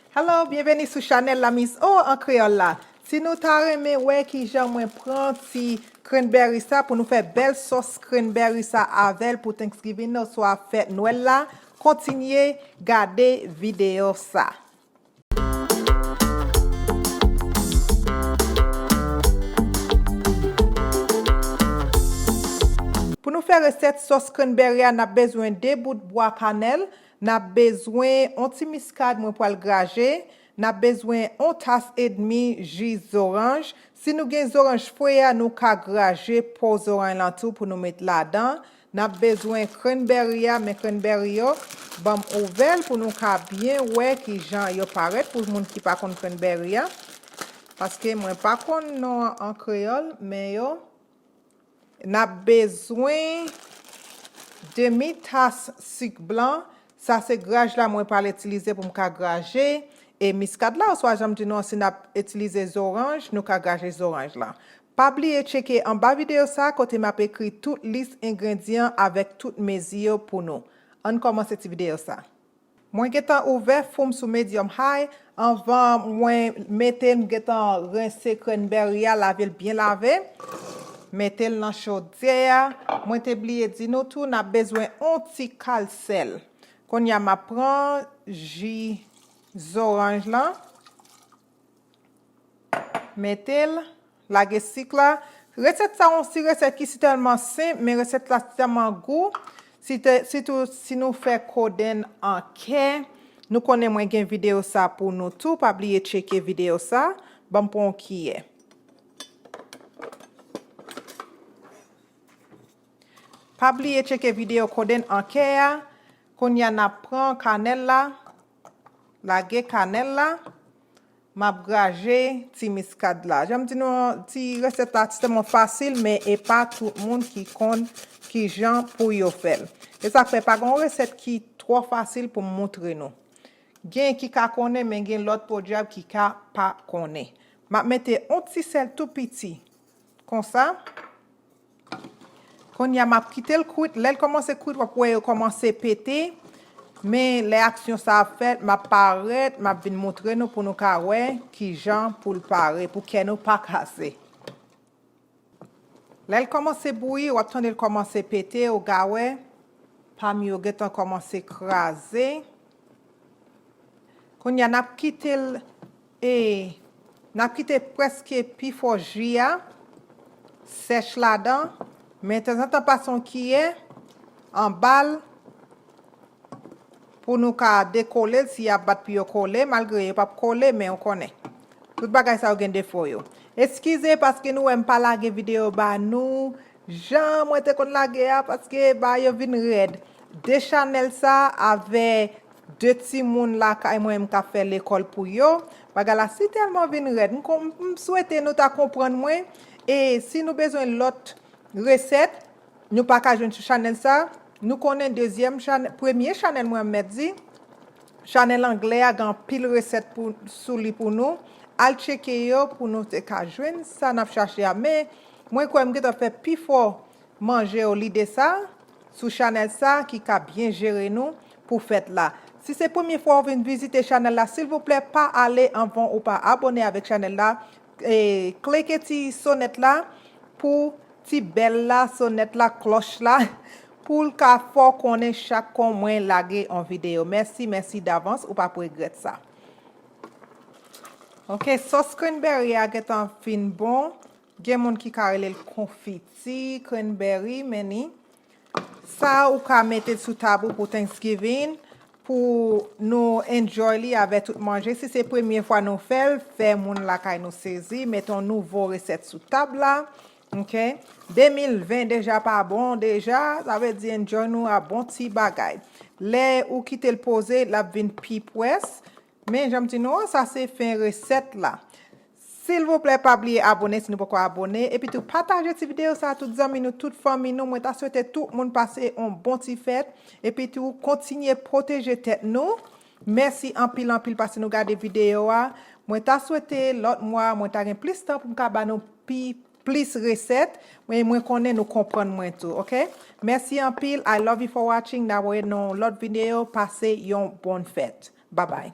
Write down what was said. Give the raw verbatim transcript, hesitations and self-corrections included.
Hello, byenveni sou chanèl la Miss O an kreyòl la. Si nou ta renmen wè kijan mwen pran ti cranberry sa pou nou fè bèl sòs cranberry sa avè l pou Thanksgiving nan oswa fèt Nwèl la, kontinye gade videyo sa. Pou nou fè resèt sòs cranberry a, n ap bezwen de bout bwa kanèl, n ap bezwen yon ti miskad mwen pral graje, n ap bezwen yon tas edmi ji zoranj. Si nou gen zoranj fre a, nou ka graje po zoranj lan tou pou nou met ladan. N ap bezwen cranberry a, men cranberry yo, ban m ouvè l pou nou ka byen wè kijan yo parèt pou moun ki pa konn cranberry a. Paske mwen pa konn non an kreyòl, men yo. N ap bezwen demi tas sik blan. Sa se graj la mwen pral itilize pou m ka graje. E miskad la, oswa jan m di nou an, si n ap itilize zoranj, nou ka graje zoranj la. Pa bliye tcheke anba videyo sa kote m ap ekri tout lis engredyan avèk tout mezi yo pou nou. Ann kòmanse ti videyo sa. Mwen gentan ouvè fou m sou medium high. Anvan mwen mete l, m gentan rense cranberry a, lave l byen lave. Mete l nan chodyè a. Mwen te bliye di nou tou, n ap bezwen yon ti kal sèl. Kounye a, m ap pran ji zoranj lan. Mete l, lage sik la. Resèt sa yon ti resèt ki si tèlman senp, men resèt la si tèlman gou. Si te, sitou si nou fè kodenn an kè, nou konnen mwen gen videyo sa pou nou tou. Pa bliye tcheke videyo sa. Ban m pran yon kiyè. Pa bliye tcheke videyo kodenn an kè a. Kounye a, n ap pran kanèl la. Lage kanèl la. M ap graje ti miskad la. Jan m di nou, ti resèt la tèlman fasil, men e pa tout moun ki konn kijan pou yo fè l. E sa k fè pa gen yon resèt ki twò fasil pou m montre nou. Gen ki ka konnen, men gen lòt podyab ki ka pa konnen. M ap mete yon ti sèl tou piti, konsa. Kounye a, m ap kite l kwit. Lè l kòmanse kwit, w ap wè yo kòmanse pete. Men lè aksyon sa ap fèt, m ap parèt, m ap vin montre nou pou nou ka wè kijan pou l pare, pou kè nou pa kase. Lè l kòmanse bouyi, w ap tande l kòmanse pete, ou ka wè pam yo gentan kòmanse kraze. Kounye a, n ap kite l, e, n ap kite prèske pifò ji a sèch ladan, men tanzantan pase yon kiyè anba l pou nou ka dekole l, si y ap bat pou yo kole, malgre yo p ap kole, men ou konnen. Tout bagay sa yo gen defo yo. Eskize paske nou wè m pa lage videyo ba nou jan mwen te konn lage a, paske ba yo vin rèd. De chanèl sa avè de timoun lakay mwen m ka fè lekòl pou yo. Bagay la si tèlman vin rèd. M kon-, m swete nou ta konprann mwen. E si nou bezwen lòt resèt, nou pa ka jwenn sou chanèl sa. Nou konnen dezyèm chanèl, premye chanèl mwen m mèt di, chanèl anglè a gen anpil resèt pou, sou li pou nou. Al tcheke yo pou nou te ka jwenn sa n ap chache a. Men, mwen kwè m gentan fè pifò manje yo lide sa, sou chanèl sa ki ka byen jere nou pou fèt la. Si se premye fwa w vin vizite chanèl la, silvouplè, pa ale anvan ou pa abòne avèk chanèl la. E, klike ti sonèt la pou ti bèl la, sonèt la, klòch la, pou l ka fè w konnen chak kon mwen lage yon videyo. Mèsi, mèsi davans, ou p ap regrèt sa. Ok, sòs cranberry a gentan fin bon. Gen moun ki ka rele l konfiti cranberry, men ni. Sa ou ka mete sou tab ou pou Thanksgiving, pou nou enjoy li avè tout manje. Si se premye fwa nou fè l, fè moun lakay nou sezi, mete yon nouvo resèt sou tab la. Ok? De mil ven deja pa bon deja, sa vle di enjoy nou a bon ti bagay. Lè ou kite l poze, l ap vin pi pwès. Men jan m di nou an, sa se fen resèt la. Silvouplè, pa bliye abòne si nou poko abòne. Epi tou, pataje ti videyo sa a tout zanmi nou, tout fanmi nou. Mwen ta swete tout moun pase yon bon ti fèt. Epi tou, kontinye pwoteje tèt nou. Mèsi anpil, anpil paske nou gade videyo a. Mwen ta swete lòt mwa, mwen ta gen plis tan pou m ka ba nou pi, plis resèt. Men mwen konnen nou konprann mwen tou, ok? Mèsi anpil. I love you for watching. N a wè nan lòt videyo. Pase yon bòn fèt. Babay.